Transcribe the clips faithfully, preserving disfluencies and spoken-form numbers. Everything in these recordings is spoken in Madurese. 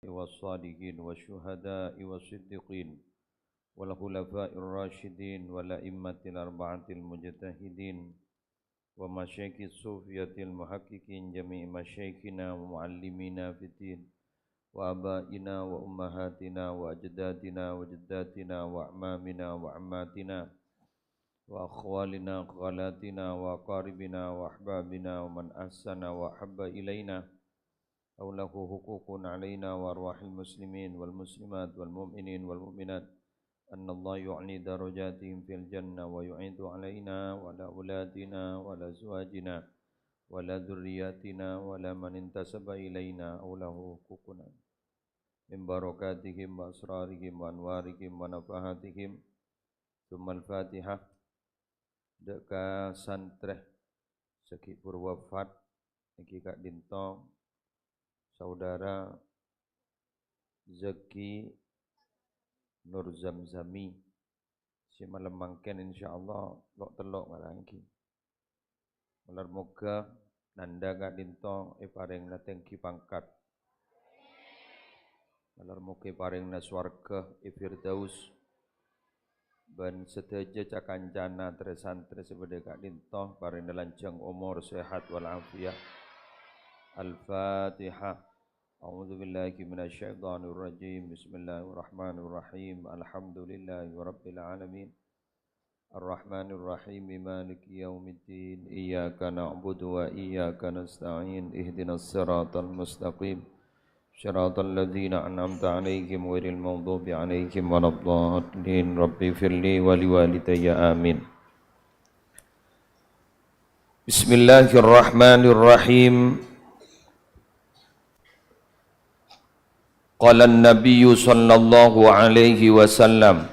والصالحين والشهداء والصديقين والخلفاء الراشدين والأئمة الأربعة المجتهدين ومشايخ الصوفية المحققين، جميع مشايخنا ومعلمينا في الدين، وآبائنا وأمهاتنا وأجدادنا وجداتنا وأعمامنا وعماتنا وأخوالنا وخالاتنا وأقاربنا وأحبابنا ومن أحسن وأحب إلينا أو له حقوق علينا وأرواح المسلمين والمسلمات والمؤمنين والمؤمنات، أن الله يعلي درجاتهم في الجنة ويعيد علينا وعلى أولادنا وعلى أزواجنا وعلى ذرياتنا وعلى من انتسب إلينا أو له حقوق من بركاتهم وأسرارهم وأنوارهم ونفحاتهم. ثم الفاتحة. Dâ' ka santrè sè ghi' bhuru wafat nèka ka'dinto, Saudara Zaki Nur Zamzami, sè malem mangkèn insyaallah lo'-tello' ngalangghi. Malar moghâ nandhâ ka'dinto èparèngana tèngghi pangkat. Malar moghâ èparèngana sowarghâ è Firdaus. Bân sadhâjâ ca-kancana trè-santrè sè bâdâ ka'dinto, parèngana lanjhâng omor, sehat wal afiat. Al-Fatihah. أعوذ بالله من الشيطان الرجيم. بسم الله الرحمن الرحيم. الحمد لله رب العالمين. الرحمن الرحيم. مالك يوم الدين. إياك نعبد وإياك نستعين. اهدنا الصراط المستقيم. صراط الذين أنعمت عليهم غير المغضوب عليهم ولا الضالين. رب اغفر لي ولوالدي. آمين. بسم الله الرحمن الرحيم. قال النبي صلى الله عليه وسلم.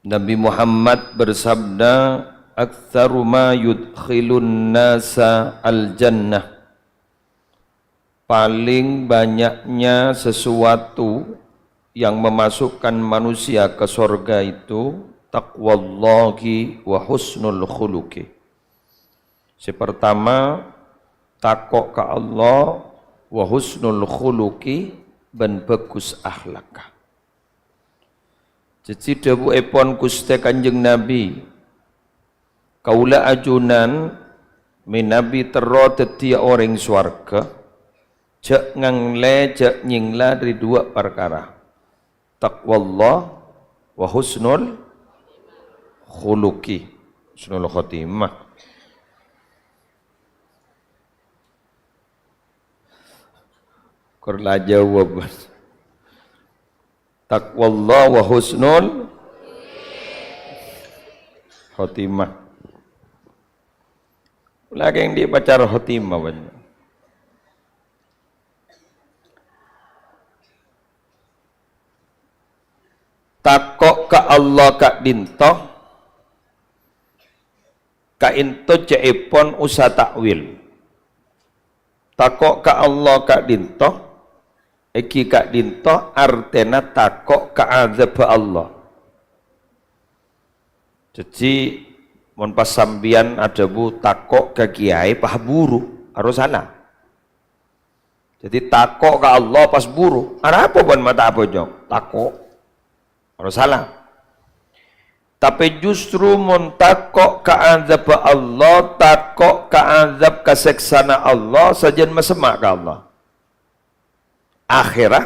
Nabi Muhammad bersabda, "Aktsaru ma yudkhilun nasa al-jannah." Paling banyaknya sesuatu yang memasukkan manusia ke sorga itu taqwallahi wa husnul khuluqi. Sè pertama, tako' ka Allah, wa husnul khuluqi, bân bhâghus akhlakka. Dhâddhi dhâbuèpon Ghustè Kanjeng Nabi, "Kaulâ ajunan mènabi terro dhâddhiyâ orèng sowarghâ, jhâ' nganglè, jhâ' nyèngla dhâri duwâ' parkara, taqwallah wa husnul khuluqi." Husnul khotimah. Kur la jawab. Taqwallah wa husnul khotimah. Lagi yang di pacar khotimah banyak. Tako' ka Allah ka'dinto, ka'dinto ca'èpon usa ta'wil. Tako' ka Allah ka'dinto, èngghi ka'dinto artèna tako' ka azabbhâ Allah. Dhâddhi, mon pas sampèyan adhâbu tako' ka kèyaè, pas buru, aro sala. Dhâddhi, tako' ka Allah pas buru. Arapa bân mata abhâjâng? Tako'. Ora sala. Tapè justru mon tako' ka azabbhâ Allah, tako' ka azab kasèksana Allah, sajân masemma' ka Allah. Akhèra,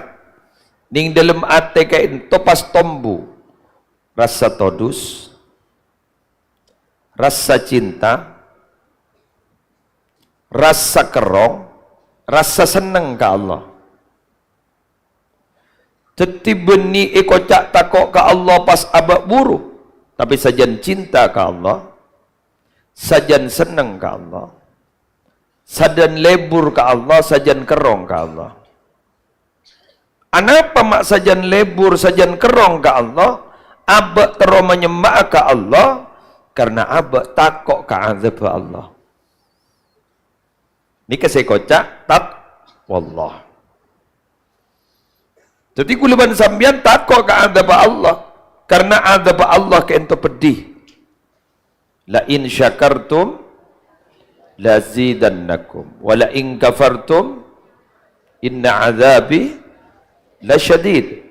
nèng dhâlem atè ka'dinto pas tombu rassa todus, rassa cinta, rassa kerrong, rassa senneng ka Allah. Dhâddhi bânnè èkoca' tako' ka Allah pas abâ' buru, tapè sajân cinta ka Allah, sajân senneng ka Allah, sajân lebur ka Allah, sajân kerrong ka Allah. Anapa ma' sajân lebur, sajân kerrong ka Allah, abâ' terro manyemma'a ka Allah? Karna abâ' tako' ka azabbhâ Allah. Nèka sè èkoca' taqwallah. Dhâddhi, kaulâ bân sampèyan tako' ka azabbhâ Allah, karna azabbhâ Allah ka'dinto peddi. "La in syakartum lazidannakum, wa la in kafartum "Inna adzabi lasyadid."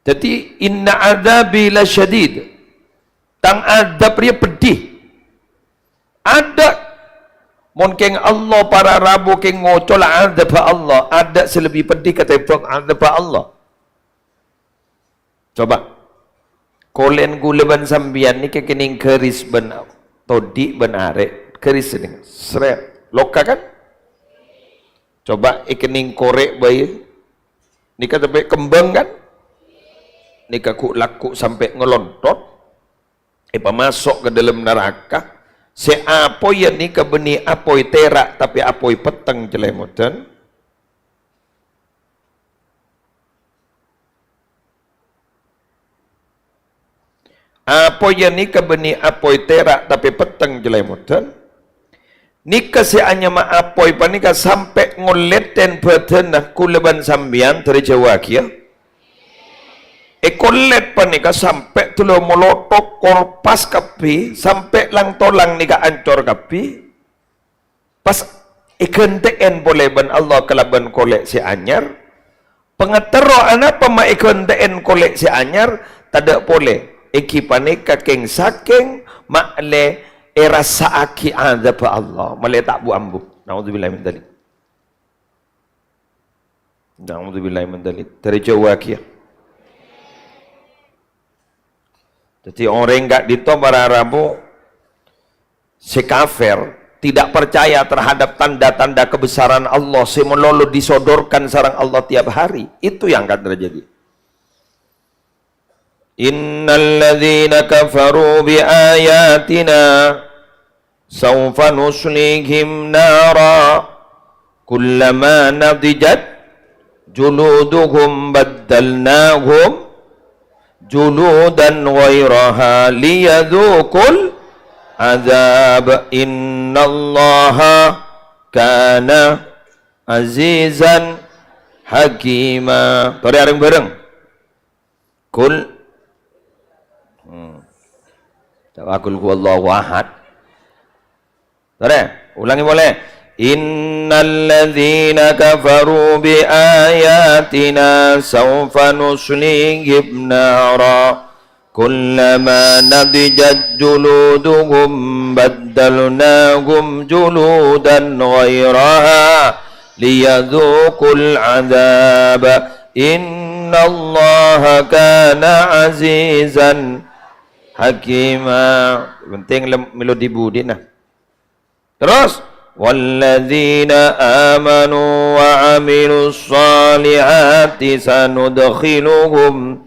Dhâddhi, "Inna adzabi lasyadid." Tang adzâb rèya pedhi. Adâ'. Mon kèng Allah para rabu kèng ngocola adzâbbhâ Allah, adâ' sè lebbi pedhi katèmbhâng adzâbbhâ Allah. Coba. Kolèn kaulâ bân sampèyan nèka kènèng ghâris bân todi' bân arè'. Ghâris nèka. Srèt. Loka kan? Coba èkènèng korè' bhâi. Nèka tapè kembhâng kan? Nèka ghu'-lagghu' sampè' ngalonthot. Èpamaso' ka dâlem naraka. Sè apoyya nèka bânnè apoy tèra', tapè apoy petteng calèmodhân. Apoyya nèka bânnè apoy tèra', tapè petteng calèmodhân. Nèka sè anyama apoy panèka sampè' ngollèt bhâdhânna kaulâ bân sampèyan, dhâri jhâuwâghiyâ. Èkollèt panèka sampè' dâlâ molothok, kolpas kabbhi, sampè' lang-tolang nèka ancor kabbhi. Pas èghântè'èn polè bân Allah kalabân kolè' sè anyar. Pangaterro anapa ma' èghântè'èn kolè' sè anyar? Tadâ' polè, èngghi panèka kèng-sakèng ma'lè èrassa'aghi adzâbbhâ Allah, ma'lè ta' bu-ambu. Naudzubillah min dzalik. Naudzubillah min dzalik. Dhâri jhâuwâghiyâ. Dhâddhi orèng ka'dinto para rabu sè kafir, tidak percaya terhadap tanda-tanda kebesaran Allah sè malolo disodorkan sareng Allah tiap hari. Itu yang akan terjadi. "Innal ladzina kafaru bi ayatina saufa nuslihim nara kullama nadijat juluduhum baddalnahum juludan ghairaha liyadzuqul adzab innallaha kana azizan hakima." Torè areng-bareng. Kul. Hmm. Coba kul huwallahu ahad. Torè, ulangè polè. Innal ladzina kafaru bi ayatina saufa nuslihim nara kullama nadijat juluduhum baddalnahum juludan ghairaha liyadzuqul adzab innallaha kana azizan hakima. Penting lem-, mèlo dhi-budhina. Terros, "Walladzina amanu wa 'amilus shalihati sanudkhiluhum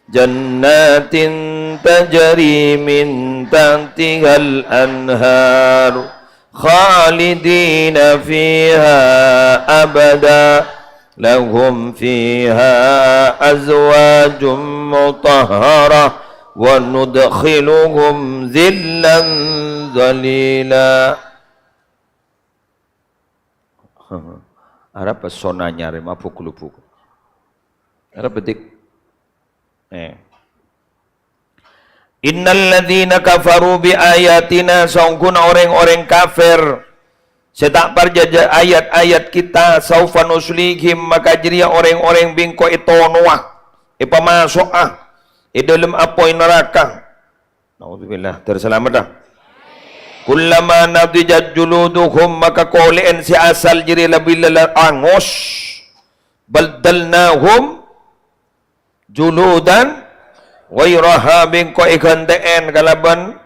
jannatin tajri min tahtihal anhar khalidina fiha abada lahum fiha azwajum mutahharah wa nudkhiluhum dzillan dzalila." Arapa sona nyarè mabuk lubuk? Arapa dik? Eh. Innal ladzina kafaru bi ayatina, saongghuna orèng-orèng kafir sè ta' parcajâ ayat-ayat kita, saufa nuslihim, maka jârèya orèng-orèng bi' engko' ètonowa, èpamaso'a è dâlem apoy naraka. Naudzubillah, dhâr salamet, ah. Kullama nadijat juluduhum, maka kolè'en sè asal jârèya la bilâ la angos. Baddalnahum juludan ghairaha, bi' engko' èghântè'èn kalabân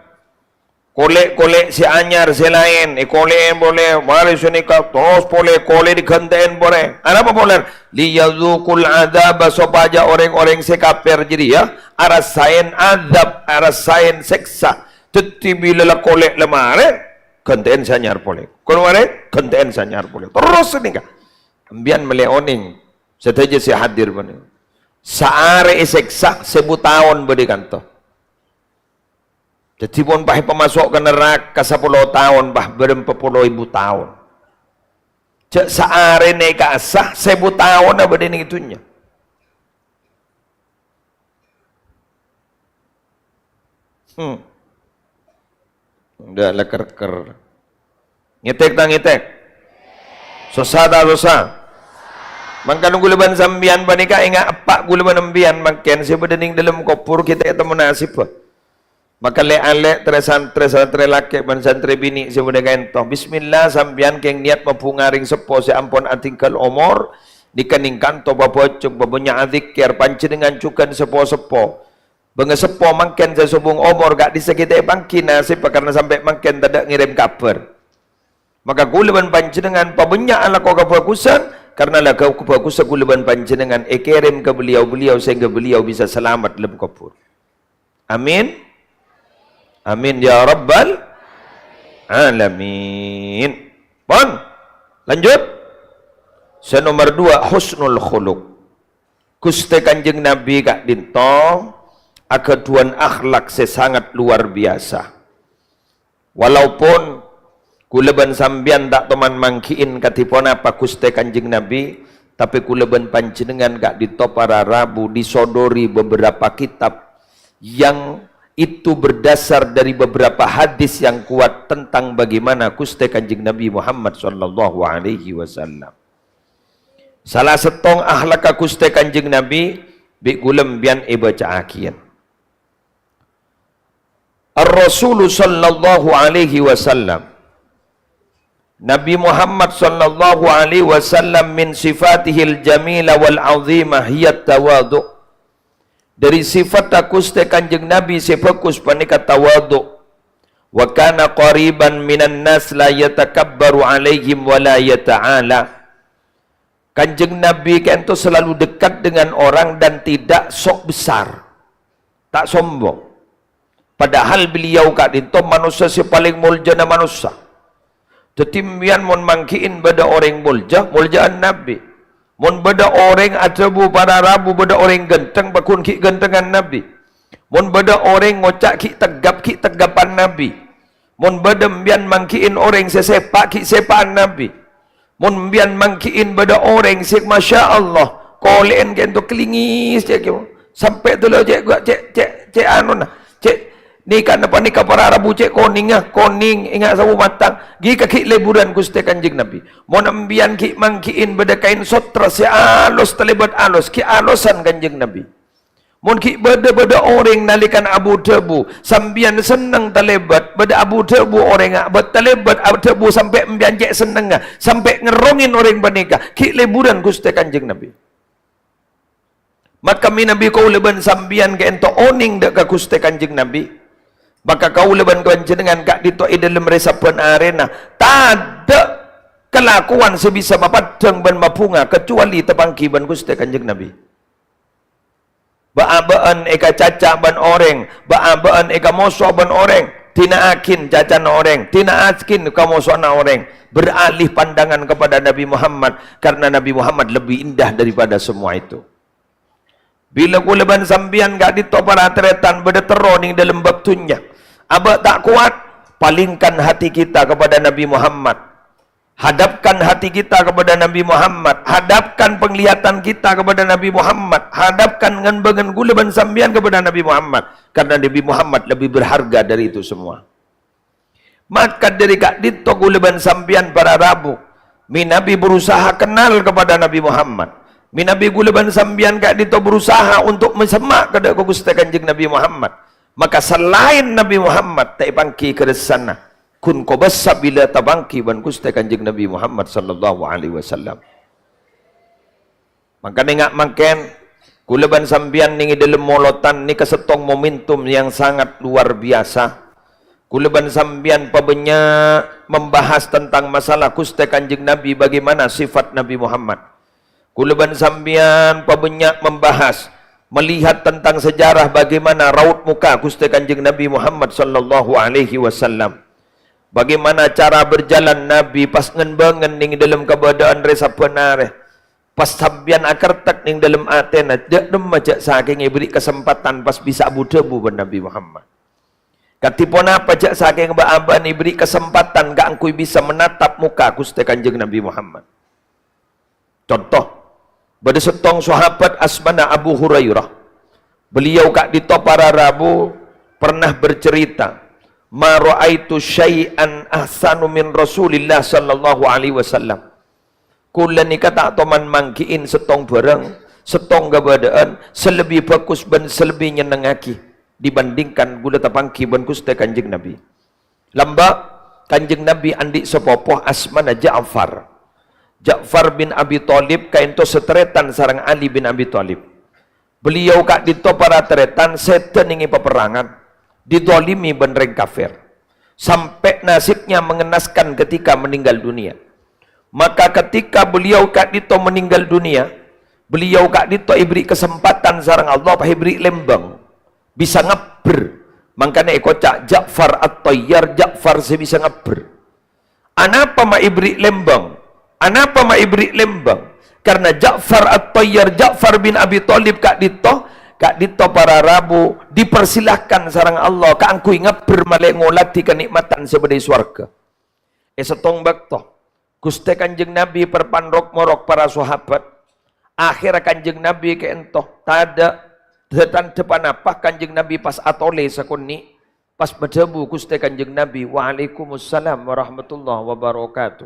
kolè'-kolè' sè anyar sè laèn, èkolè'èn polè, marè sanèka terros polè kolè' èghântè'èn polè. Arapa polè? Liyadzuqul adzaba, sopajâ orèng-orèng sè kafir jârèya arassaèn adzab, arassaèn sèksa. Dhâddhi bilâ la kolè' la marè, ghântè'èn sè anyar polè. Kolè' marè, ghântè'èn sè anyar polè. Terros sanèka. Sampèyan mèlè onèng, sadhâjâ sè hadir panèka. Saarè èsèksa, sèbu taon bâdâ è kanto. Dhâddhi, mon pas èpamaso' ka naraka sapolo taon, pas bârâmpa polo èbu taon. Jâ' saarèna èka'assa, sèbu taonna bâdâ neng è dhunnya. Hmm. Ndak leker-ker. Ngètèk ta' ngètèk? Sossa ta' sossa? Mangkana kaulâ bân sampèyan panèka enga' eppa' kaulâ bân sampèyan mangkèn sè bâdâ neng dâlem kobhur ghi' ta' ètemmo nasibbhâ. Maka lè'-alè' trè-santrè, santrè lakè' bân santrè binè' sè bâdâ ka'ènto. Bismillah, sampèyan kèng niyat mabhunga rèng seppo sè ampon atinggal omor, nèka neng kanto pabhâjâng, pabânnya' adzikkèr, panjhennengngan jhughân seppo-seppo. Bângaseppo mangkèn sè sobung omor ka'dissa' ghi' ta' èpangghi nasibbhâ karna sampè' mangkèn tadâ' ngèrèm kabhâr. Maka kaulâ bân panjhennengngan pabânnya' alako kabhâghusân, karna la kabhâghusân kaulâ bân panjhennengngan èkèrèm ka beliau-beliau sehingga beliau bisa salamet dâlem kobhur. Amin. Amin ya rabbal alamin. Pon. Lanjut. Sè nomer dua, husnul khuluq. Ghustè Kanjeng Nabi ka'dinto aghâdhuwân akhlak sè sangat luar biasa. Walaupun kaulâ bân sampèyan ta' toman mangghi'in kadhi ponapa Ghustè Kanjeng Nabi, tapè kaulâ bân panjhennengngan ka'dinto para rabu disodori beberapa kitab yang itu berdasar dari beberapa hadis yang kuat tentang bagaimana Ghustè Kanjeng Nabi Muhammad sallallahu alaihi wasallam. Sala sèttong akhlakka Ghustè Kanjeng Nabi, bi' kaulâ sampèyan èbâca'aghiyân. Ar-Rasulu sallallahu alaihi wasallam. Nabi Muhammad sallallahu alaihi wasallam min sifatihil jamila wal azimah hiya tawadu'. Dâri sifatta Ghustè Kanjeng Nabi sè bhâghus panèka tawadu'. Wa kana qariban minan nas la yatakabbaru alaihim wa la yata'ala. Kanjeng Nabi ka'dinto selalu dekat dengan orang dan tidak sok besar. Ta' sombong. Padahal beliau ka'dinto manossa sè palèng moljâna manossa. Dhâddhi sampèyan mon mangghi'in bâdâ orèng molja, molja'an Nabi. Mon bâdâ orèng adhâbu para rabu bâdâ orèng ghântheng, pagghun ghi' ghânthengngan Nabi. Mon bâdâ orèng ngoca' ghi' tegghâp, ghi' tegghâpan Nabi. Mon bâdâ sampèyan mangghi'in orèng sè sèpa', ghi' sèpa'an Nabi. Mon sampèyan mangghi'in bâdâ orèng sè, masya Allah, kolè'en ka'dinto kalèngis, cè', cè', sampè' dâlâ, cè', cè', cè', cè' anona, cè', nèka napa nèka para rabu cè' konèngnga, konèng, enga' sawu matang, ghi' ka ghi' lèbhurân Ghustè Kanjeng Nabi. Mon sampèyan ghi' mangghi'in bâdâ kaèn sottra sè alos talèbât alos, ghi' alosan Kanjeng Nabi. Mon ghi' bâdâ, bâdâ orèng nalèkana abu-dhâbu, sampèyan senneng talèbât, bâdâ abu-dhâbu orèngnga, bâ-, talèbât abu-dhâbu sampè' sampèyan cè' sennengnga, sampè' ngerrongè orèng panèka, ghi' lèbhurân Ghustè Kanjeng Nabi. Maka mènabi kaulâ bân sampèyan ka'dinto onèng dâ' ka Ghustè Kanjeng Nabi, maka kaulâ bân panjhennengngan ka'dinto è dâlem rè-sabbhân arèna tadâ' kalakowan sè bisa mapaddhâng bân mabhunga kacuali tapangghi bân Ghustè Kanjeng Nabi. Bâ'-abâ'ân èkacaca bân orèng, bâ'-abâ'ân èkamoso bân orèng. Dina'aghin cacana orèng, dina'aghin kamosowanna orèng. Beralih pandangan kepada Nabi Muhammad, karena Nabi Muhammad lebih indah daripada semua itu. Bilâ kaulâ bân sampèyan ka'dinto para tarètan bâdâ terro neng dâlem bab dhunnya, abâ' ta' kowat, palingkan hati kita kepada Nabi Muhammad. Hadapkan hati kita kepada Nabi Muhammad. Hadapkan penglihatan kita kepada Nabi Muhammad. Hadapkan ngen-bângen kaulâ bân sampèyan kepada Nabi Muhammad. Karena Nabi Muhammad lebih berharga dari itu semua. Maka dâri ka'dinto kaulâ bân sampèyan para rabu, mènabi berusaha kenal kepada Nabi Muhammad. Mènabi kaulâ bân sampèyan ka'dinto berusaha untuk masemma' ka dâ' ka Ghustè Kanjeng Nabi Muhammad. Maka salaèn Nabi Muhammad ta' èpangghi ghârâssana. Ghun kobâsa bilâ tapangghi bân Ghustè Kanjeng Nabi Muhammad sallallahu alaihi wasallam. Mangkana nga' mangkèn, kaulâ bân sampèyan neng è dâlem molodhân nèka sèttong momentum yang sangat luar biasa. Kaulâ bân sampèyan pabânnya' membahas tentang masalah Ghustè Kanjeng Nabi, bagaimana sifat Nabi Muhammad. Kaulâ bân sampèyan pabânnya' membahas, melihat tentang sejarah bagaimana raut muka Ghustè Kanjeng Nabi Muhammad sallallahu alaihi wasallam. Bagaimana cara berjalan Nabi pas ngen-bângen neng è dâlem kabâdâ'ân rè-sabbhân arè. Pas sampèyan akertèk neng dâlem atèna, jhâ' dhimma jhâ' sakèng èbherri' kasempadhân pas bisa abu-dhâbu bân Nabi Muhammad. Kadhi ponapa jhâ' sakèng bâ'-abâ'ân èbherri' kasempadhân kaangghuy bisa menatap muka Ghustè Kanjeng Nabi Muhammad. Conto, bâdâ sèttong sahabat asmana Abu Hurairah. Beliau ka'dinto para rabu pernah bercerita, "Ma ra'aitu syai'an ahsanu min Rasulillah sallallahu alaihi wasallam." Kaulâ nèka ta' toman mangghi'in sèttong bhârâng, sèttong kabâdâ'ân sè lebbi bhâghus bân sè lebbi nyennengngaghi dibandingkan kaulâ tapanggi bân Ghustè Kanjeng Nabi. Lambâ', Kanjeng Nabi andi' sapopo asmana Ja'far. Ja'far bin Abi Thalib kaènto satarètan sareng Ali bin Abi Thalib. Beliau ka'dinto para tarètan sèdhâ nèng è paperrangan, didolimi bân rèng kafir, sampè' nasibnya mengenaskan ketika meninggal dunia. Maka ketika beliau ka'dinto meninggal dunia, beliau ka'dinto èberri' kasempatan sareng Allah, pas èberri' lembang, bisa ngabbher. Mangkana èkoca' Ja'far At-Tayyar, Ja'far sè bisa ngabbher. Anapa ma' èberri' lembang? Anapa ma' èberri' lembang? Karena Ja'far At-Tayyar, Ja'far bin Abi Thalib ka'dinto, ka'dinto para rabu dipersilahkan sareng Allah kaangghuy ngabbher malè ngoladhi kanikmatan sè bâdâ è sowarghâ. È sèttong bâkto, Ghustè Kanjeng Nabi parpan rok-morok para sahabat. Akhèrra Kanjeng Nabi kaènto, tadâ' tandhâ ponapa Kanjeng Nabi pas atolè sakonè', pas madhâbu Ghustè Kanjeng Nabi, "Waalaikumsalam warahmatullahi wabarakatuh."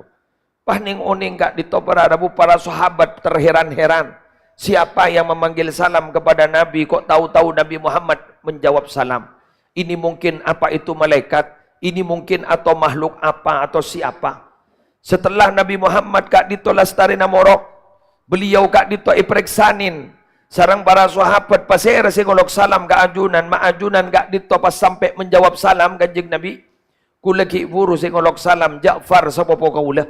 Pas nèng-onèng ka'dinto para rabu, para sahabat terheran-heran. Siapa yang memanggil salam kepada Nabi, kok tahu-tahu Nabi Muhammad menjawab salam? Ini mungkin apa itu malaikat? Ini mungkin atau makhluk apa atau siapa? Setelah Nabi Muhammad ka'dinto lastarèna morok, beliau ka'dinto èparèksanè sareng para sahabat, pasèra sè ngolok salam ka ajunan, ma' ajunan ka'dinto pas sampè' menjawab salam Kanjeng Nabi. Kaulâ ghi' buru sè ngolok salam, Ja'far sapopo kaulâ.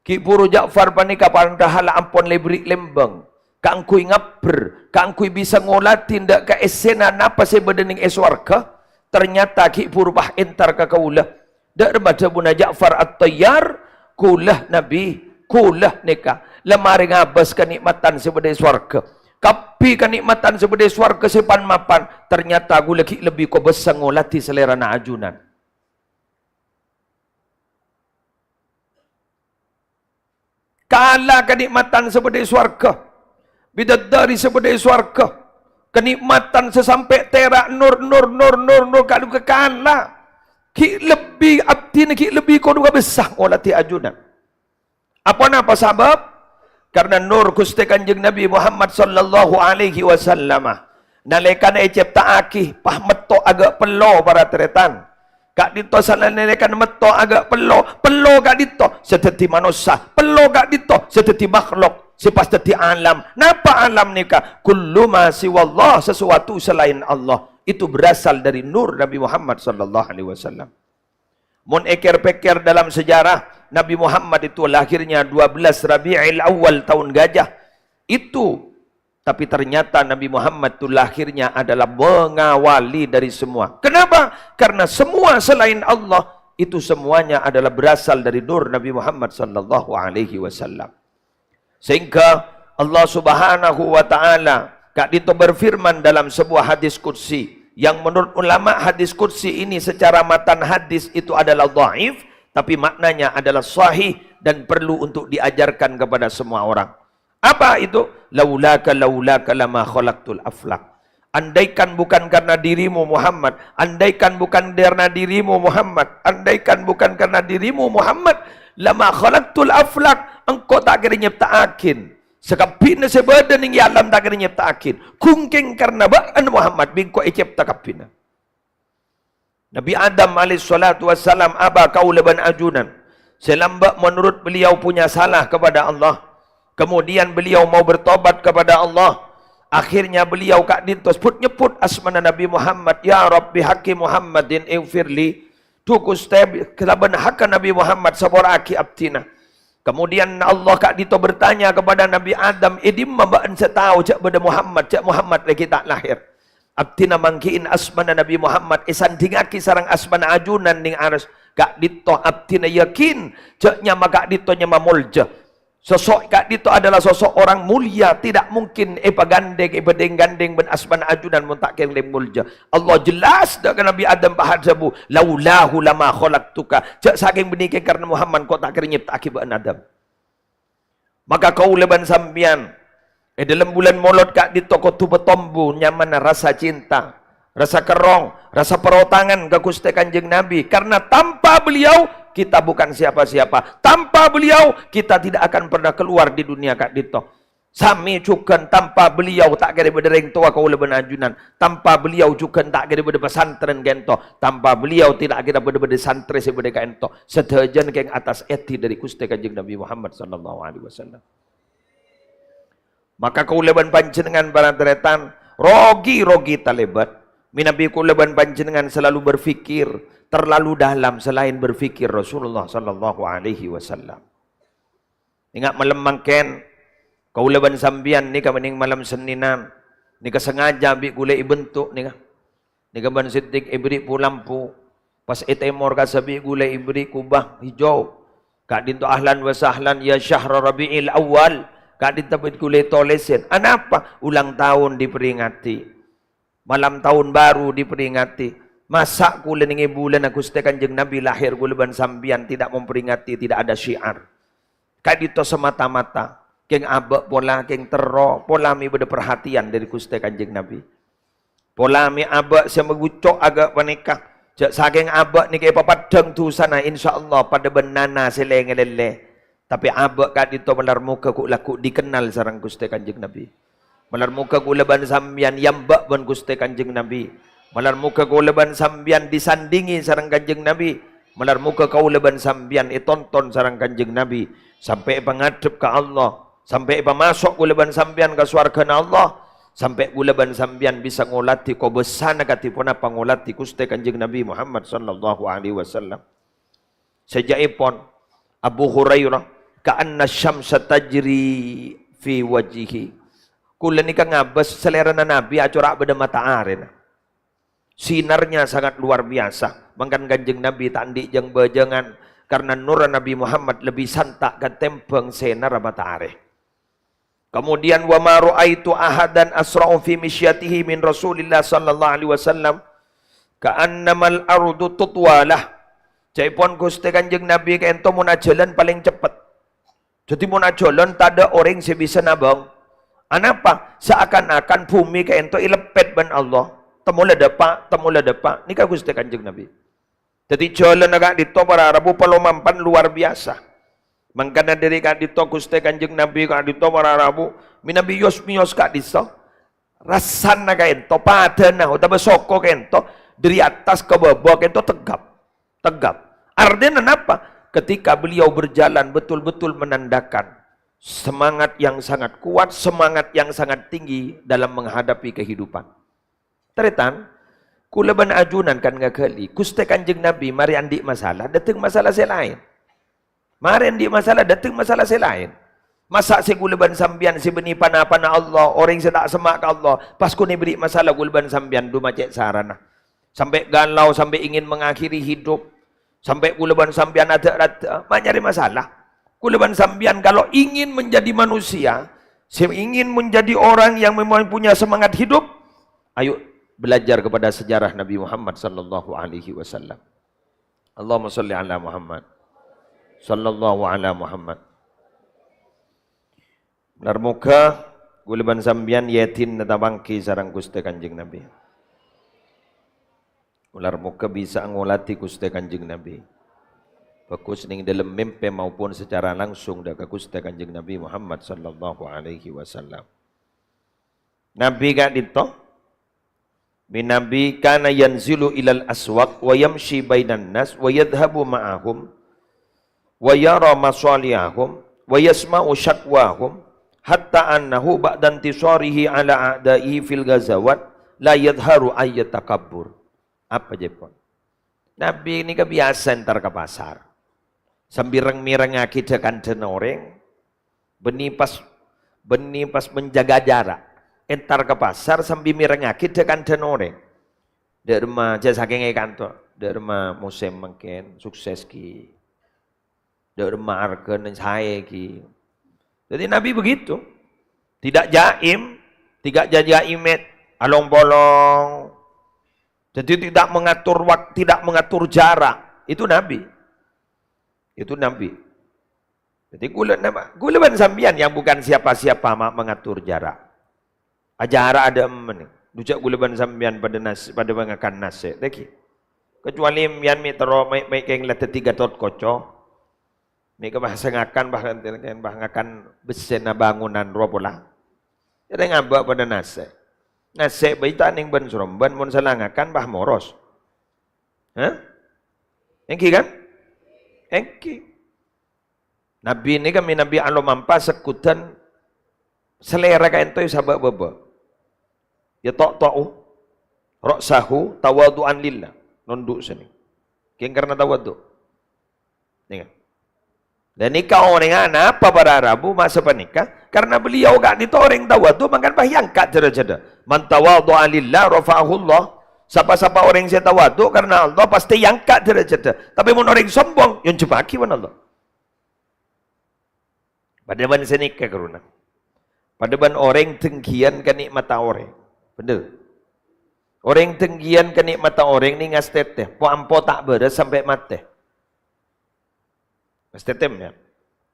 Ghi' buru Ja'far panèka padahal ampon èberri' lembang kaangghuy ngabbher, kaangghuy bisa ngoladhi dâ' kaèssèna napa sè bâdâ nèng è sowarghâ, ternyata ghi' buru pas entar ka kaulâ. Dâ' remma dhâbuna Ja'far At-Tayyar, "Kaulâ Nabi, kaulâ nèka la marè ngabâs kanikmatan sè bâdâ è sowarghâ. Kabbhi kanikmatan sè bâdâ è sowarghâ sè pan-mapan, ternyata kaulâ ghi' lebbi kobâsa ngoladhi salèrana ajunan." Kala kanikmatan sè bâdâ è sowarghâ, bidadari sè bâdâ è sowarghâ, kanikmatan sè sampè' tèra' nur, nur, nur, nur, nur, kala, kala. Ghi' lebbi abdhina, ghi' lebbi kodhu kabâsa ngoladhi ajunan. Aponapa sabâb? Karna nur Ghustè Kanjeng Nabi Muhammad sallallahu alaihi wasallama nalèkana ècèpta'aghi, pas metto aghâ' pello para tarètan. Ka'dinto sanalèkana metto aghâ' pello, pello ka'dinto sè dhâddhi manossa, pello ka'dinto sè dhâddhi makhlok, sè pas dhâddhi alam. Napa alam nèka? Kullu ma siwallah, sesuatu selain Allah. Itu berasal dari nur Nabi Muhammad sallallahu alaihi wasallam. Mon èkèr-pèkèr dalam sejarah, Nabi Muhammad itu lahirnya dua belas Rabi'il Awal tahun gajah. Itu, tapi ternyata Nabi Muhammad itu lahirnya adalah mengawali dari semua. Kenapa? Karena semua selain Allah itu semuanya adalah berasal dari nur Nabi Muhammad sallallahu alaihi wasallam. Sehingga Allah Subhanahu wa Ta'ala ka'dinto berfirman dalam sebuah hadis qudsi, yang menurut ulama hadis qudsi ini secara matan hadis itu adalah dhaif, tapi maknanya adalah sahih dan perlu untuk diajarkan kepada semua orang. Apa itu? "Laulaka, laulaka lama khalaqtul aflak." Andaikan bukan karena dirimu, Muhammad, andaikan bukan karena dirimu, Muhammad, andaikan bukan karena dirimu, Muhammad, "lama khalaqtul aflak," engko' ta' kèra nyèpta'aghin sakabbhina sè bâdâ nèng è alam, ta' kèra nyèpta'aghin. Ghun kèng karna bâ'na, Muhammad, bi' engko' ècèpta kabbhina. Nabi Adam alaihissalatu wassalam, aba kaulâ bân ajunan, sè lambâ' menurut beliau punya salah kepada Allah. Kemudian beliau mau bertobat kepada Allah. Akhirnya beliau ka'dinto sebbhut-nyebbhut asmana Nabi Muhammad, "Ya Rabbi haqqi Muhammadin ighfirli." Dhu Ghustè, kalabân hakka Nabi Muhammad, sapora'aghi abdhina. Kemudian Allah ka'dinto bertanya kepada Nabi Adam, "È dimma bâ'na sè tao jhâ' bâdâ Muhammad, jhâ' Muhammad lagi ta' lahir?" Abdhina mangghi'in asmana Nabi Muhammad èsandhingngaghi sareng asmana ajunan nèng aras. Ka'dinto abdhina yakin jhâ' nyama ka'dinto nyama molja. Sosok ka'dinto adalah sosok orang mulia, tidak mungkin èpagandheng, èbhândhing-gandheng bân asmana ajunan mon ta' kèngèng molja. Allah jelas dâ' ka Nabi Adam pas adhâbu, "Laulahu lama khalaqtuka." Jhâ' sakèng bânnè kèng karna Muhammad engko' ta' kèra nyèpta'aghi bâ'na Adam. Maka kaulâ bân sampèyan, è dâlem bulân Molod ka'dinto kodhu patombu nyamana rasa cinta, rasa kerrong, rasa parotangan ka Ghustè Kanjeng Nabi. Karna tanpa beliau, Kita bukan siapa-siapa. Tanpa beliau, kita tidak akan pernah keluar di dunia ka'dinto. Sami jhughân, tanpa beliau ta' kèra bâdâ rèng towa kaulâ bân ajunan. Tanpa beliau jhughân ta' kèra bâdâ pesantren ka'dinto. Tanpa beliau tidak kèra bâdâ, bâdâ santrè sè bâdâ ka'dinto. Sadhâjâna kèng attas èdhi dâri Ghustè Kanjeng Nabi Muhammad sallallahu alaihi wasallam. Maka kaulâ bân panjhennengngan para tarètan, rogi-rogi talèbât. Mènabi kaulâ bân panjhennengngan selalu berpikir terlalu dalam selain berpikir Rasulullah sallallahu alaihi wasallam. Ènga' malem mangkèn, kaulâ bân sampèyan nèka mènèng malem Sennènan, nèka sengaja bi' kaulâ èbhânto nèka. Nèka bân Siddiq èbâri' pu-lampu, pas è tèmor kassa' bi' kaulâ èbâri' kubâ hijau. Ka'dinto ahlan wa sahlan ya syahra Rabi'il Awwal, ka'dinto bi' kaulâ ètolèsè. Anapa? Ulang tahun diperingati. Malam tahun baru diperingati. Masa' kaulâ nèng è bulâna Ghustè Kanjeng Nabi lahir kaulâ bân sampèyan tidak memperingati, tidak ada syiar. Ka'dinto semata-mata, kèng abâ' pola, kèng terro, pola mè' bâdâ perhatian dâri Ghustè Kanjeng Nabi. Pola mè' abâ' sè magucco' aghâ' panèka, jhâ' sakèng abâ' nèka èpapaddhâng dhusana, insyaallah padâ bân nana sè lè-ngalèllè. Tapè abâ' ka'dinto malar moghâ ghu'-lagghu' dikennal sareng Ghustè Kanjeng Nabi. Malar moghâ kaulâ bân sampèyan èambâ' bân Ghustè Kanjeng Nabi. Malar moghâ kaulâ bân sampèyan disandingi sareng Kanjeng Nabi. Malar moghâ kaulâ bân sampèyan ètonton sareng Kanjeng Nabi, sampè' èpangadhep ka Allah, sampè' èpamaso' kaulâ bân sampèyan ka sowarghâna Allah, sampè' kaulâ bân sampèyan bisa ngolatè kobâsana kadhi ponapa ngolatè Ghustè Kanjeng Nabi Muhammad sallallahu alaihi wasallam. Sajâ'èpon Abu Hurairah, "Ka'anna syamsa tajri fi wajhihi." Kaulâ nèka ngabâs salèrana Nabi acora' bâdâ mata arèna. Sinarnya sangat luar biasa. Mangkana Kanjeng Nabi ta' andi' jâng-bâjângan, karna nurra Nabi Muhammad lebbi santa' katèmbhâng sinarra mata arè. Kemudian, "Wa ma ra'aitu ahadan asra'u fi misyatihi min Rasulillah sallallahu alaihi wasallam, ka'annamal ardu tutwa lah." Ca'èpon Ghustè Kanjeng Nabi ka'dinto mon ajhâlân palèng ceppet. Dhâddhi mon ajhâlân tadâ' orèng sè bisa nabâng. Anapa? Seakan-akan bhumè ka'dinto èleppèt bân Allah. Temmo la dâpa', temmo la dâpa'. Nèka Ghustè Kanjeng Nabi. Dhâddhi jhâlânna ka'dinto para rabu palomampana luar biasa. Mangkana dâri ka'dinto Ghustè Kanjeng Nabi ka'dinto para rabu, mènabi yos-mèyos ka'dinto. Rassana ka'dinto, padâna otabâ soko ka'dinto, dâri attas ka bâbâ ka'dinto tegap. Tegap. Artèna napa? Ketika beliau berjalan betul-betul menandakan semangat yang sangat kuat, semangat yang sangat tinggi dalam menghadapi kehidupan. Tarètan, kaulâ bân ajunan kan ngaghâli, Ghustè Kanjeng Nabi marè andi' masalah, dâteng masalah sè laèn. Marè andi' masalah, dâteng masalah sè laèn. Masa' sè kaulâ bân sampèyan sè bânnè pa-napana Allah, orèng sè ta' semma' ka Allah, pas ghun èberri' masalah kaulâ bân sampèyan, dhu ma' cè' sarana. Sampè' galau, sampè' ingin mengakhiri hidup. Sampè' kaulâ bân sampèyan adâ'-radâ'â, ma' nyarè masalah. Kaulâ bân sampèyan kalau ingin menjadi manusia, sè ingin menjadi orang yang memang punya semangat hidup, ayo belajar kepada sejarah Nabi Muhammad sallallahu alaihi wasallam. Allahumma shalli ala Muhammad. Sallallahu ala Muhammad. Malar moghâ kaulâ bân sampèyan èdinna tapangghi sareng Ghustè Kanjeng Nabi. Malar moghâ bisa ngolatè Ghustè Kanjeng Nabi. Bhâghus neng dâlem mèmpè maupun secara langsung dâ' ka Ghustè Kanjeng Nabi Muhammad sallallahu alaihi wasallam. Nabi ka'dinto, mènabi kana yanzilu ilal aswaq wa yamshi bainan nas wa yadhhabu ma'ahum wa yara masalihahum wa yasma'u syakwahum, hatta annahu ba'da intisarihi ala a'da'ihi fil ghazawat la yadhharu ayyat takabbur. Apa jâèpon? Nabi nèka biyasa entar ka pasar. Sambi reng-mèrengngaghi dâ-kandhâna orèng, bânnè pas, bânnè pas menjaga jarak. Entar ka pasar sambi mèrengngaghi dâ-kandhâna orèng. Dâ' remma, jhâ' sakèng è kanto, dâ' remma mosèm mangkèn, sukses ghi. Dâ' remma arghâna saè ghi. Jadi Nabi begitu. Tidak jaim, tidak jajaimet, along-polong. Jadi tidak mengatur wak-, tidak mengatur jarak. Itu Nabi. Itu Nabi. Jadi kaulâ napa? Kaulâ bân sampèyan yang bukan siapa-siapa ma-, mengatur jarak. Acara adâ' emma nè. Dhu jhâ' kaulâ bân sampèyan padâ nas-, padâ mangakan nasè', ta' ghi. Kecuali empèyan mè' terro mè', mè' kèng la dhâddhi Gatotkaca. Mè' kè bâh sè ngakan, bâh, bâh ngakan bessèna bângonan rowa pola. Jârèya ngabâ' padâ nasè'. Nasè' bhâi ta' nèng bân-sorombân, mon sala ngakan, bâh moros. Hah? Èngghi, kan? Èngghi. Nabbhi nèka mènabi alomampa segghudhân salèra kaènto èsabâ' bâbâ. Yata'ta'u ra'sahu tawadhu'an lillah. Nondhu' sanèka. Kèng karna tawadhu'. Nèka. Dan nèka orèngnga napa para rabu masa panèka? Karna beliau ka'dinto orèng tawadhu', mangkana bâh èangka' dârâjhâddhâ. "Man tawadha'a lillah rafa'ahullah." Sapa-sapa orèng sè tawadhu' karna Allah, pastè èangka' dârâjhâddhâ. Tapè mon orèng sombong, yâ èjhâbbhâghi bân Allah. Padâ bân sanèka, ghâruna. Padâ bân orèng denggiyan ka nè'matta orèng. Bhender. Orèng denggiyan ka nè'matta orèng nèng ngastètè, po-ampo ta' bârâs sampè' matè. Ngastètè, yâ.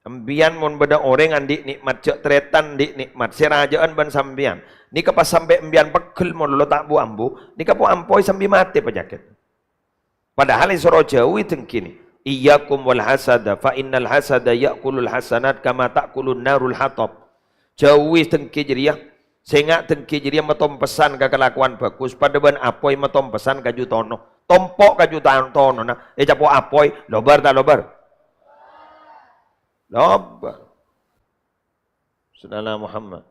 Empèyan mon bâdâ orèng andi' nè'mat, jhâ' tarètan andi' nè'mat, sè rajâ'ân bân sampèyan. Nèka pas sampè' empèyan pegghel malolo ta' bu-ambu, nèka po-ampo sambi matè panyakèt. Padahal èsoro jhâuwi denggi nè. "Iyyakum wal hasada, fa innal hasada ya'kulul hasanat kama ta'kulun narul hatab." Jhâuwi denggi jârèya. Sènga' denggi jârèya matompessan ka kalakowan bhâghus, padâ bân apoy matompessan kaju tono. Tompo' kaju tan-, tonona, ècapo' apoy, lobâr ta' lobâr? Lobâr. Saudara Muhammad.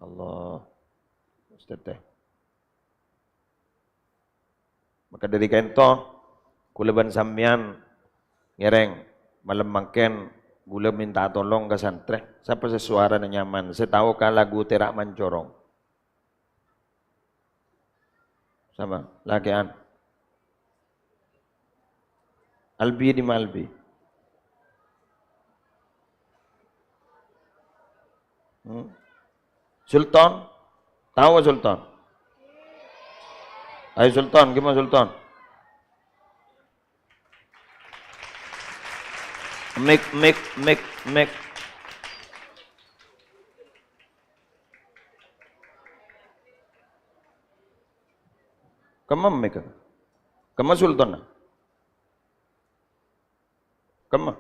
Allah. Ustaz teh. Maka dâri kaènto, kaulâ bân sampèyan ngèrèng, malem mangkèn kaulâ mènta tolong ka santrè, sapa sè sowarana nyaman, sè tao ka lagu Tèra' Mancorong? Sapa? Lakè'an. Albi dimma Albi? Hmm? Sultan? Tao Sultan? Ayo Sultan, gimana Sultan? Mik, mik, mik, mik. Kemma mik? Kemma Sultan? Kemma?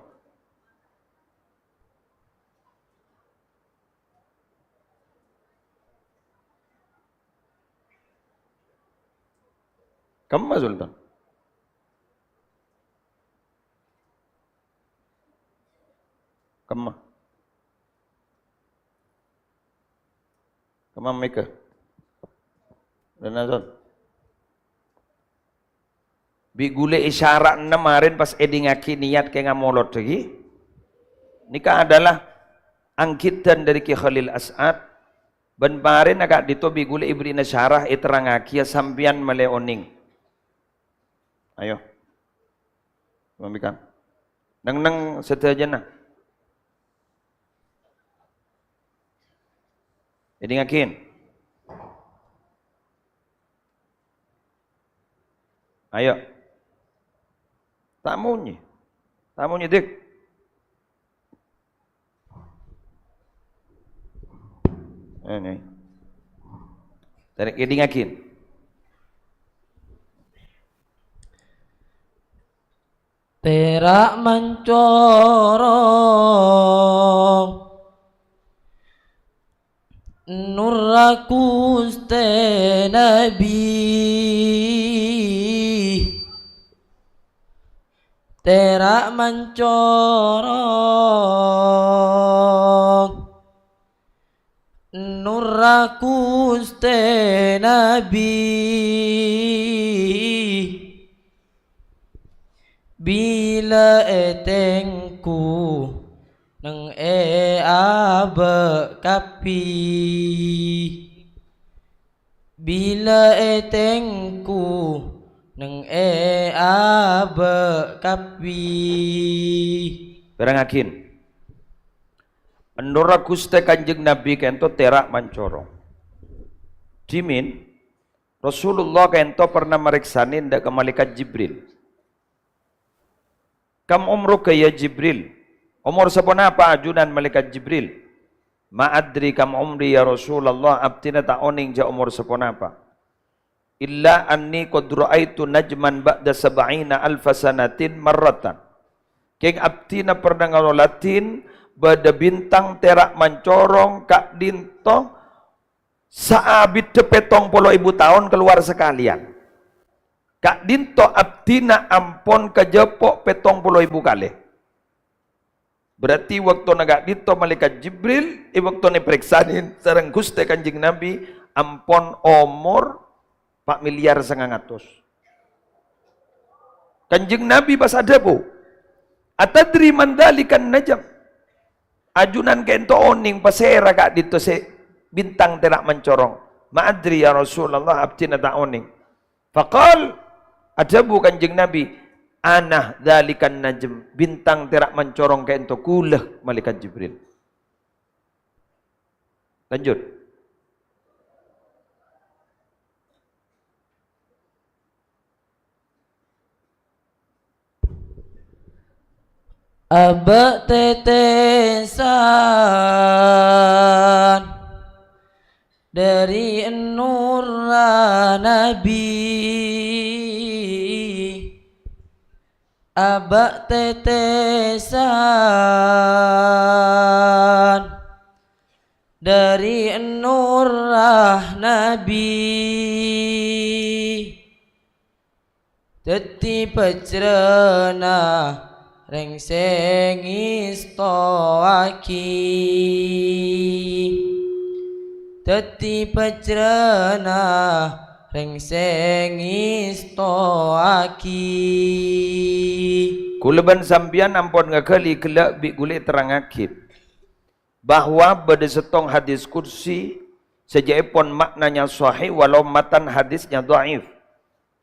Kemma Sultan? Kemma? Kemma mèka? Rena, Son. Bi' ghulâ isyara'na marèn pas èdingngaghi niyat kèng amolod ghi. Nèka adalah anggidhân dâri Ki Khalil As'ad, bân marèn ka'dinto bi' ghulâ èbherri'na syarah èterrangngaghi, sampèyan malè onèng. Ayo. Mamèka. Neng-neng sadhâjâna. Èdingngaghi. Ayo. Ta' monyè. Ta' monyè, Dik. Ini. Tarik, èdingngaghi. Tèra' mancorong, nurra Ghustè Nabbhi. Tèra' mancorong, nurra Ghustè Nabbhi, bilâ ètengghu neng è abâ' kabbhi. Bilâ ètengghu neng è abâ' kabbhi. Pèrengngaghi. Nurra Ghustè Kanjeng Nabbhi ka'dinto tèra' mancorong. Dhimèn, Rasulullah ka'dinto pernah marèksanè dâ' ka Malaèkat Jibril. "Kam umruka ya Jibril?" Omor saponapa ajunan Malaèkat Jibril? "Ma adri kam umri ya Rasulullah," abdhina ta' onèng jâ' omor saponapa. "Illa anni qad ra'aitu najman ba'da sab'ina alfa sanatin marratan." Kèng abdhina perna ngaloladhin bâdâ bintang tèra' mancorong ka'dinto saabiddhâ pèttong polo èbu taon kalowar sakalèyan. Ka'dinto abdhina ampon kajhâpo' pèttong polo èbu kalè. Berarti bâktona ka'dinto Malaikat Jibril, è bâktona èparèksanè sareng Ghustè Kanjeng Nabi, ampon omor pa' milyar sangang atos. Kanjeng Nabi pas adhâbu, "Atadri man dzalikan najm?" "Ajunan kaènto onèng pasèra ka'dinto sè bintang tèra' mancorong?" "Ma adri, ya Rasulullah, abdhina ta' onèng." Faqal, adhâbu Kanjeng Nabi, "Ana dzalikan najm, bintang tèra' mancorong kaènto kaulâ, Malaikat Jibril." Lanjut. Abâ' tètèsan dhâri nurra Nabi. Abâ' tètèsan dhâri nurra Nabi. Dhâddhi pajrâna rèng sè ngèstowaghi. Dhâddhi pajrâna rèng sè ngèstowaghi. Kaulâ bân sampèyan ampon ngaghâli ghellâ' bi' ghulâ terrangngaghi bahwa bâdâ sèttong hadis qudsi sè jhâ'èpon ma'nanya sahih walau matan hadisnya dhaif.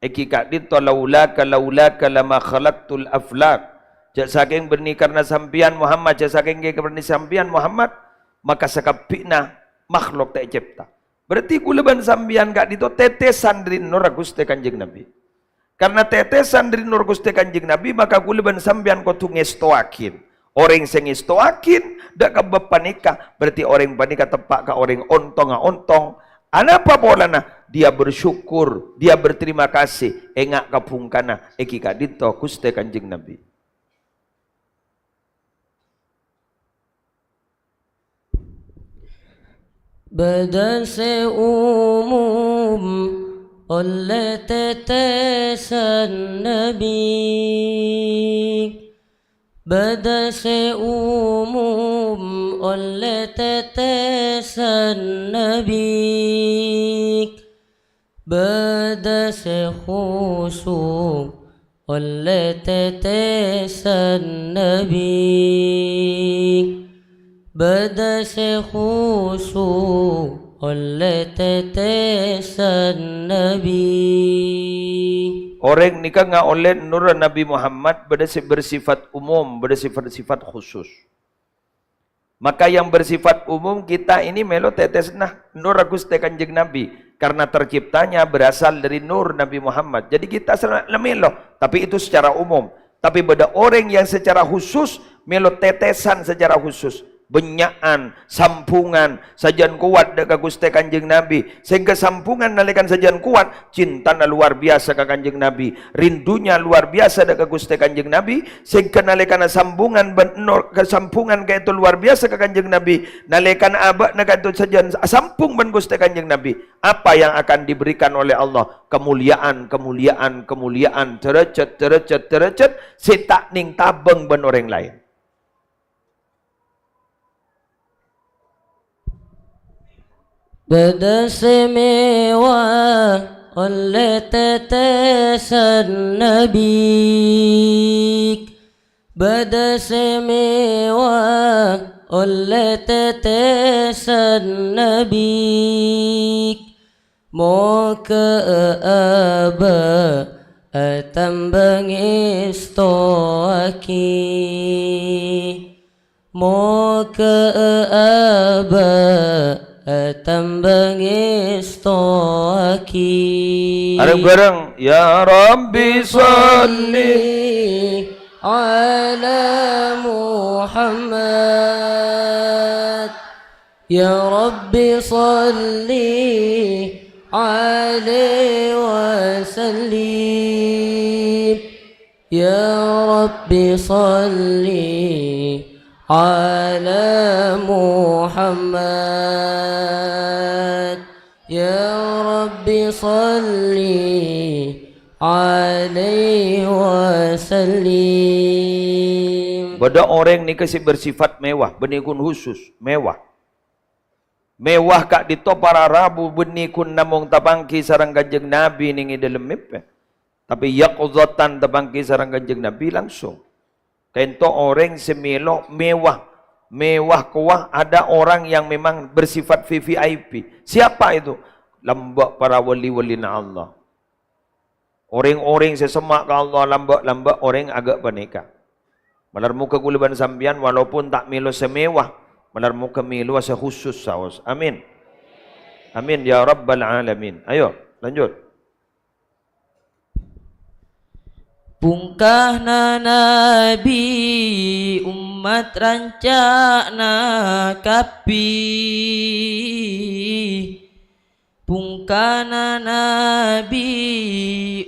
Èngghi ka'dinto, "Laulaka, laulaka lama khalaqtul aflak." Jhâ' sakèng bânnè karna sampèyan Muhammad, jhâ' sakèng bânnè sampèyan Muhammad, maka sakabbhina makhluk ta' ècèpta. Berarti kaulâ bân sampèyan ka'dinto tètèsan dhâri nurra Ghustè Kanjeng Nabi. Karna tètèsan dhâri nur Ghustè Kanjeng Nabi, maka kaulâ bân sampèyan kodhu ngèstowaghi. Orèng sè ngèstowaghi dhâ' ka bab panèka, berarti orèng panèka teppa' ka orèng ontonga ontong. Anapa polana? Dia bersyukur, dia berterima kasih, enga' ka bhungkana èngghi ka'dinto Ghustè Kanjeng Nabi. Bâdâ sè umum ollè tètèsan Nabi. Bâdâ sè umum ollè tètèsan Nabi. Bâdâ sè khusu' ollè tètèsan Nabi. Bâdâ sè khusu' ollè tètèsan Nabi. Orèng nèka ngaollè nurra Nabi Muhammad bâdâ sè bersifat umum, bâdâ sè bersifat khusus. Maka yang bersifat umum kita ini mèlo tètèsanna nurra Ghustè Kanjeng Nabi, karena terciptanya berasal dari nur Nabi Muhammad. Jadi kita sè la mèlo, tapi itu secara umum. Tapi bâdâ orèng yang secara khusus mèlo tètèsan secara khusus. Bânnya'an, sambhungan, sajân kowat dhâ' ka Ghustè Kanjeng Nabi. Sehingga sambhungan nalèkana sajân kowat, cintana luar biasa ka Kanjeng Nabi, rindunya luar biasa dhâ' ka Ghustè Kanjeng Nabi, sehingga nalèkana sambhungan bân ennor-, kasambhungan ka'dinto luar biasa ka Kanjeng Nabi, nalèkana abâ'na ka'dinto sajân asambhung bân Ghustè Kanjeng Nabi, apa yang akan diberikan oleh Allah? Kemuliaan, kemuliaan, kemuliaan, derajat, derajat, derajat, sè ta' nèng tabâng bân orèng laèn. Bâdâ sè mèwah ollè tètèsan Nabi. Bâdâ sè mèwah ollè tètèsan Nabi. Moghâ abâ' atamba ngèstowaghi. Moghâ abâ' atamba ngèstowaghi. Areng-bareng, "Ya Rabbi sholli ala Muhammad." Ya Rabbi sholli عليه وسلم. يا رب صل على محمد. يا رب صل عليه وسلم. Bâdâ orèng nèka sè bersifat mewah, bânnè ghun khusus, mewah. Mewah ka'dinto para rabu bânnè ghun namong tapangghi sareng Kanjeng Nabi nèng è dâlem mèmpè. Tapè yaqzatan tapangghi sareng Kanjeng Nabi langsung. Ka'dinto orèng sè mèlo mewah, mewah kowah, ada orang yang memang bersifat V V I P. Siapa itu? Lambâ' para wali-walina Allah. Orèng-orèng sè semma' ka Allah lambâ'-lambâ' orèng aghâ' panèka. Malar moghâ kaulâ bân sampèyan walaupun ta' mèlo sè mewah, malar moghâ mèlowa sè khusus saos. Amin. Amin ya rabbal alamin. Ayo, lanjut. Pongkana Nabi, ommat ranca'na kabbhi. Pongkana Nabi,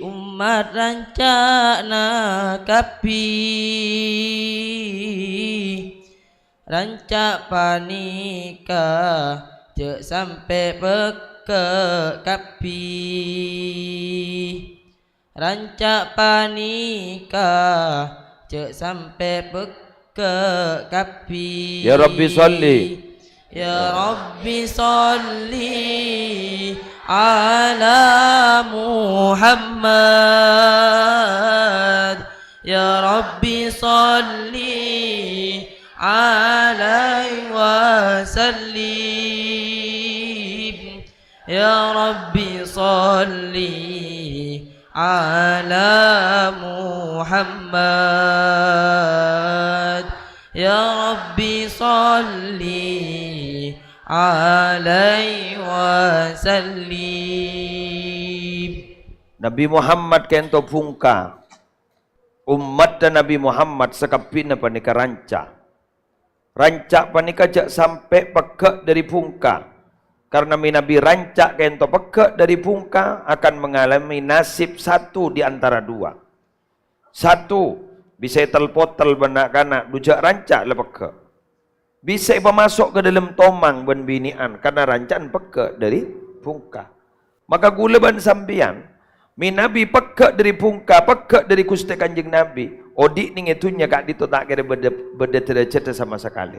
ommat ranca'na kabbhi. Ranca' panèka jhâ' sampè' pegghâ' kabbhi. Ranca' panèka jhâ' sampè' pegghâ' kabbhi. Ya Rabbi sholli. Ya Rabbi sholli ala Muhammad. Ya Rabbi sholli alaihi wasallim. Ya Rabbi sholli ala Muhammad. Ya Rabbi sholli alaihi wasallim. Nabi Muhammad ka'dinto bhungka. Ommatta Nabi Muhammad sakabbhina panèka ranca'. Ranca' panèka jhâ' sampè' pegghâ' dâri bhungka. Karna mènabi ranca' ka'dinto pegghâ' dâri bhungka akan mengalami nasib satu di antara dua. Satu, bisa ètel-potel bân na'-kana', dhu jhâ' ranca' la pegghâ'. Bisa èpamaso' ka dâlem tomang bân binè'an, karna ranca'an pegghâ' dâri bhungka. Maka kaulâ bân sampèyan, mènabi pegghâ' dâri bhungka, pegghâ' dâri Ghustè Kanjeng Nabi, odi' nèng è dhunnya ka'dinto ta' kèra bâdâ, bâdâ dârâjhâddhâ sama sakalè.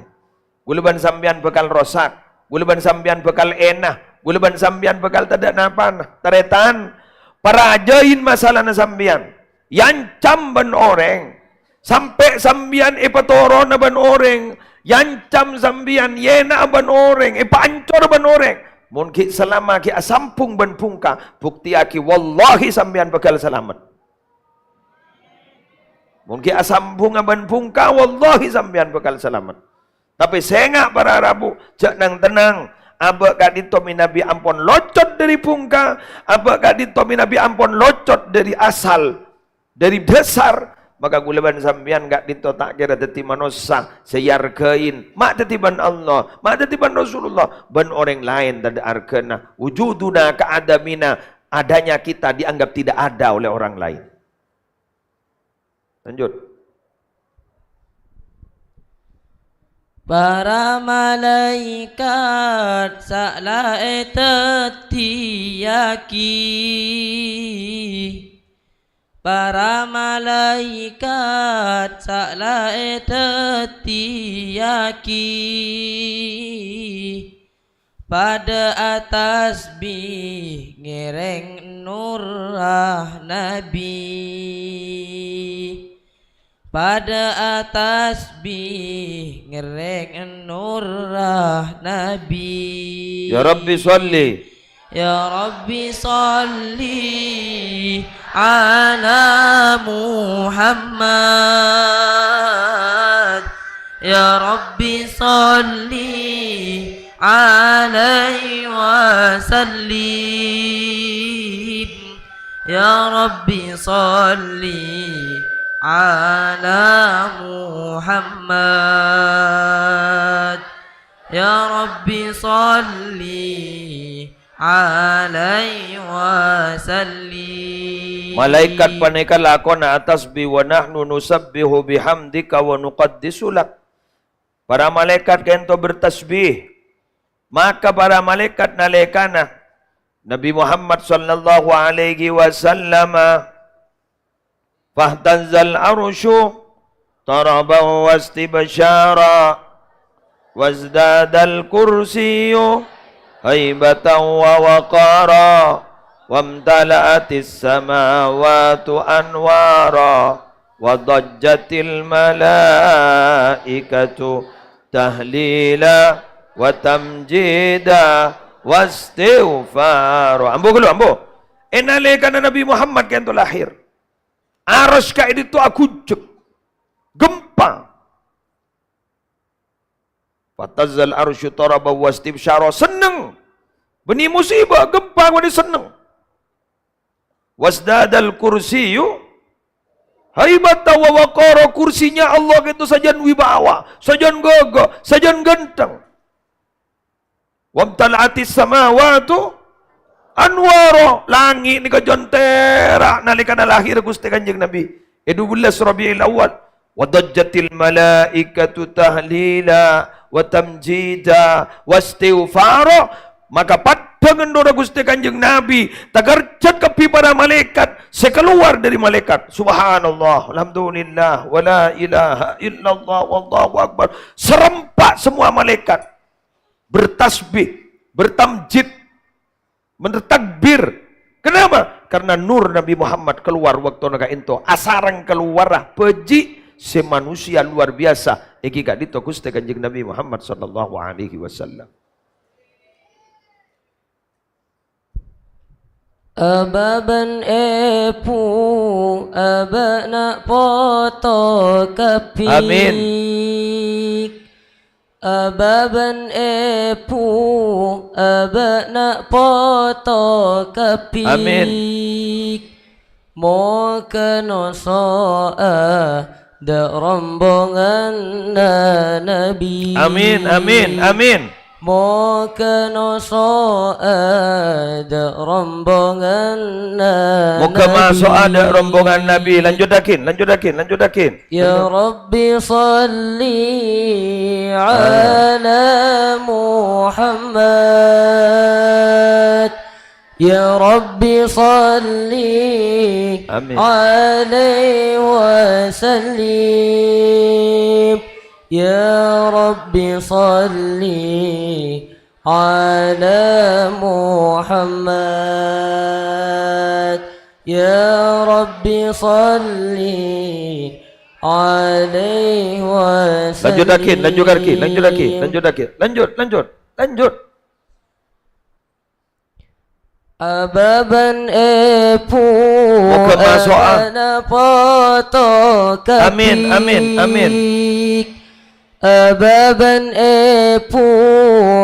Kaulâ bân sampèyan bhâkal rosak, kaulâ bân sampèyan bhâkal èna, kaulâ bân sampèyan bhâkal tadâ' napana. Tarètan, parajâin masalana sampèyan. Èancam bân orèng. Sampè' sampèyan èpatorona bân orèng, èancam sampèyan, èna'a bân orèng, èpaancor bân orèng. Mon ghi' salama ghi' asambhung bân bhungka, buktèyaghi, wallahi sampèyan bhâkal salamet. Mon ghi' asambhunga bân bhungka, wallahi sampèyan bhâkal salamet. Tapè sènga' para rabu, jhâ' nang-tennang, abâ' ka'dinto mènabi ampon locot dâri bhungka, abâ' ka'dinto mènabi ampon locot dâri asal. Dâri dhâsar, maka kaulâ bân sampèyan ka'dinto ta' kèra dhâddhi manossa sè èarghâi, ma' dhâddhi bân Allah, ma' dhâddhi bân Rasulullah, bân orèng laèn tadâ' arghâna. Wujuduna ka adamina, adanya kita dianggap tidak ada oleh orang lain. Lanjut. Para malaèkat sala èdhâddhiyâghi. Para malaèkat sala èdhâddhiyâghi. Padâ atasbih ngèrèng nurra Nabi. Padâ atasbih ngèrèng nurra Nabi. Ya Rabbi sholli. Ya Rabbi sholli ala Muhammad. Ya Rabbi sholli alaihi wasallim. Ya Rabbi sholli ala Muhammad. Ya Rabbi sholli عليه وسلم. Malaikat panèka lakona atasbih, "Wa nahnu nusabbihu bihamdika wa nuqaddisu lak." Para malaikat ka'ènto bertasbih. Maka para malaikat nalèkana Nabi Muhammad sallallahu alaihi wasallam فاهتز العرش طربا واستبشارا وازداد الكرسي هيبة ووقارا وامتلأت السماوات أنوارا وضجت الملائكة تهليلا وتمجيدا واستغفارا. Ambu ghâllu, ambu. È nalèkana Nabi Muhammad ka'ènto lahir, Arasy ka'dinto aghunjheng. Gempa. Fahtazzal arsyu taraban wastibsyara. Senneng. Bânnè musibah, gempa bânnè senneng. Wasdadal kursiyyu haibatan wa waqara. Kursinya Allah ka'dinto sajân wibawa, sajân ghâghâ, sajân ghântheng. "Wamtala'atis samawatu anwara." Langngè' nèka jhân tèra' nalèkana lahir Ghustè Kanjeng Nabi è dubellâs Rabiul Awal. "Wa dhajjatil malaikatu tahlila wa tamjida wa istighfara." Maka paddhâng endhurra Ghustè Kanjeng Nabi, takerjhât kabbhi para malaèkat sè kalowar dhâri malaèkat. Subhanallah, alhamdulillah, wa la ilaha illallah, wallahu akbar. Serempak semua malaèkat. Bertasbih, bertamjid, bertakbir. Kenapa? Karena nur Nabi Muhammad kalowar bâktona ka'dinto. Asareng kalowarra bhâji' sè manusia luar biasa. Èngghi ka'dinto Ghustè Kanjeng Nabi Muhammad sallallahu alaihi wasallam. Abâ bân èbhu, abâ'na poto kabbhi. Amin. Abâ bân èbhu, abâ'na poto kabbhi. Amin. Moghâ noso'a dâ' rombonganna Nabi. Amin, amin, amin. Moghâ noso'a dâ' rombonganna Moghâ Nabi. Maso'a dâ' rombongan Nabi. Lanjutaghi, lanjutaghi, lanjutaghi. Ya Rabbi salli ala Muhammad. Ya Rabbi salli Amin. Alaihi wa sallim. Ya Rabbi salli ala Muhammad. Ya Rabbi salli alaihi wa Lanjutaghi, lanjutaghi, lanjutaghi, sallim. Lanjutaghi. Lanjut, lanjut, lanjut. Abâ bân èbhu, Moghâ maso'a. Abâ'na poto Amin, amin, amin. Kabbhi. Abâ bân èbhu,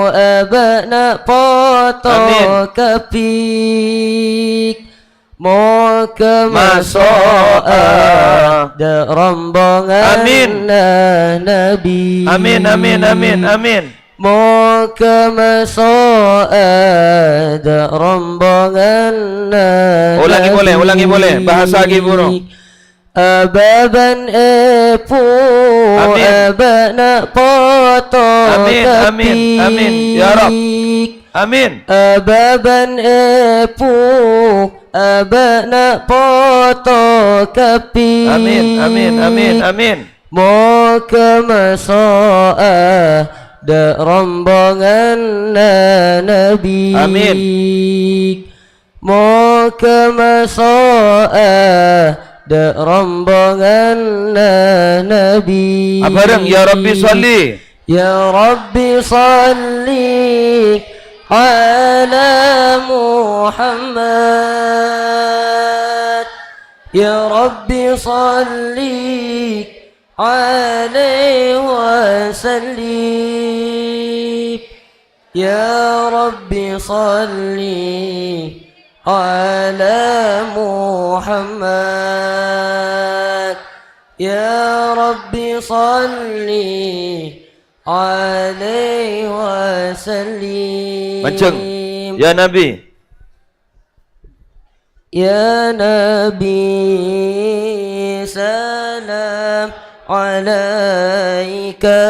abâ'na poto Amin. Kabbhi. Moghâ Maso'a. Maso'a dâ' rombonganna Amin. Nabi. Amin, amin, amin, amin. Moghâ maso'a dâ' rombonganna Ulangi polè, Nabi. Ulangi polè. Bahasaghi, Buru. Abâ bân èbhu, Amin. Abâ'na poto Amin, amin, amin. Ya Rabb. Kabbhi. Amin. Abâ bân èbhu, abâ'na poto kabbhi. Amin, amin, amin, amin. Moghâ maso'a dâ' rombonganna Nabi. Amin. Moghâ maso'a dâ' rombonganna Nabi. Abhâreng, Ya Rabbi sholli. Ya Rabbi sholli ala Muhammad. Ya Rabbi sholli alaihi wa sallim. Ya Rabbi sholli ala Muhammad. Ya Rabbi sholli alaihi wa sallim. Manjeng. Ya Nabi. Ya Nabi, salam alaika.